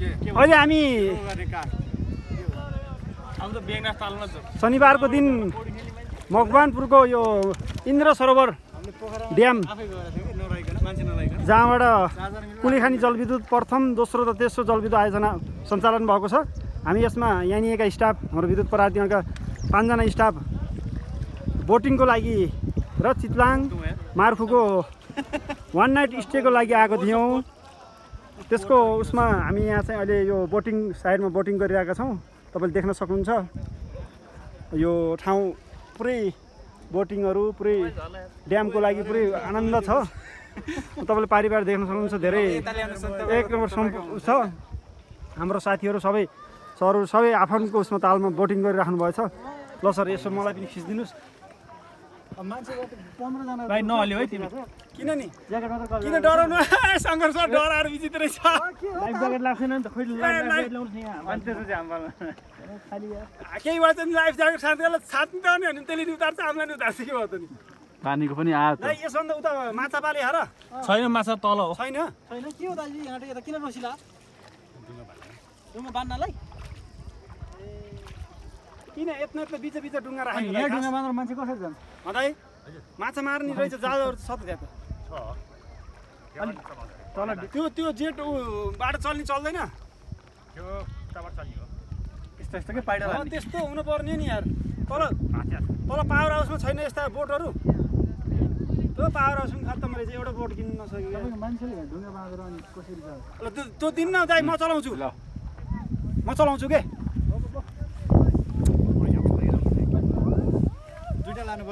अहिले हामी शनिबारको दिन मकवानपुरको यो इन्द्र सरोवर ड्याम जहाँबाट कुलीखानी जलविद्युत प्रथम दोस्रो र तेस्रो जलविद्युत आयोजना सञ्चालन भएको छ। हामी यसमा यहाँनिरका स्टाफहरू विद्युत प्राधिकरणका 5 जना स्टाफ बोटिङको लागि र चितलाङ मार्फुको वान नाइट स्टेको लागि आएको थियौँ। त्यसको उसमा हामी यहाँ चाहिँ अहिले यो बोटिङ साइडमा बोटिङ गरिरहेका छौँ। तपाईँले देख्न सक्नुहुन्छ यो ठाउँ पुरै बोटिङहरू पुरै ड्यामको लागि पुरै आनन्द छ। तपाईँले पारी देख्न सक्नुहुन्छ धेरै एक नम्बर छ। हाम्रो साथीहरू सबै सरहरू सबै आफन्को उसमा तालमा बोटिङ गरिराख्नु भएछ। ल सर यसो मलाई पनि खिचिदिनुहोस्। भाइ नहल्यो है तिमी किन नि किन डराउनु शङ्कर सर डराएर विचित्रै छ। लाइफ ज्याकेट लाग्दैन नि त खोइ केही भएछ नि लाइफ ज्याकेट साथीहरूलाई छात्नु त नि भने त्यसले उतार्छ हामीलाई नि उतार्छ के भयो त नि पानीको पनि आयो त यसभन्दा उता माछा पाले हेर छैन माछा तल हो छैन छैन के हो दाजु यहाँ यता किन बसिला ढुङ्गा बान्नलाई किन यत्न बिच बिच ढुङ्गा राखेको यहाँ ढुङ्गा बाँधेर मान्छे कसरी जान्छ अदाइ माछा मार्ने रहेछ जालहरू छ त त्यहाँ तल त्यो जेट बाटो चल्ने चल्दैन त्यो उताबाट चलियो यस्तो यस्तो के पाइडा त्यस्तो हुनु पर्ने नि यार तल पावर हाउसमा छैन यस्ता बोटहरू त्यो पावर हाउस पनि खत्तम रहेछ एउटा बोट किन्न नसक्यो मान्छेले ढुङ्गा बाँधेर अनि कसरी जान्छ ल त्यो दिन्न दाइ म चलाउँछु ल म चलाउँछु के दुईटा लानु